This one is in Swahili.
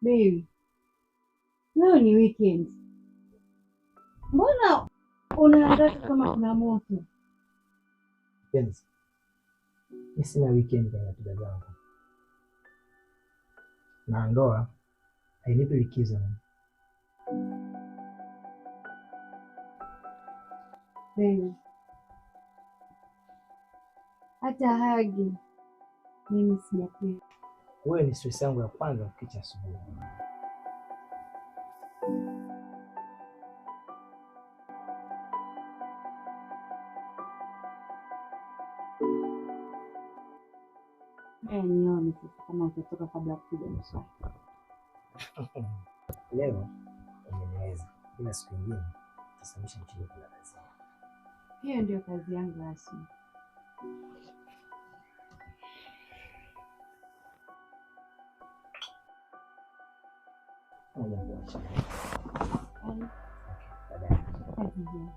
Baby, leo ni weekend. Mbona una haraka kama kuna moto? Penzi, mi sina weekend kwenye ratiba zangu, na ndoa hainipi likizo. Baby, hata hagi mimi sijapewa. Wewe ni stress yangu ya kwanza kukicha asubuhi. Nione sasa kama utatoka kabla ya kupiga mswaki. Leo umeniweza, ila siku nyingine utasababisha mchezo kula kazini. Hiyo ndio kazi yangu rasmi. Ngoja nikuache. Yaani, Okay, baadaye. kazi njema.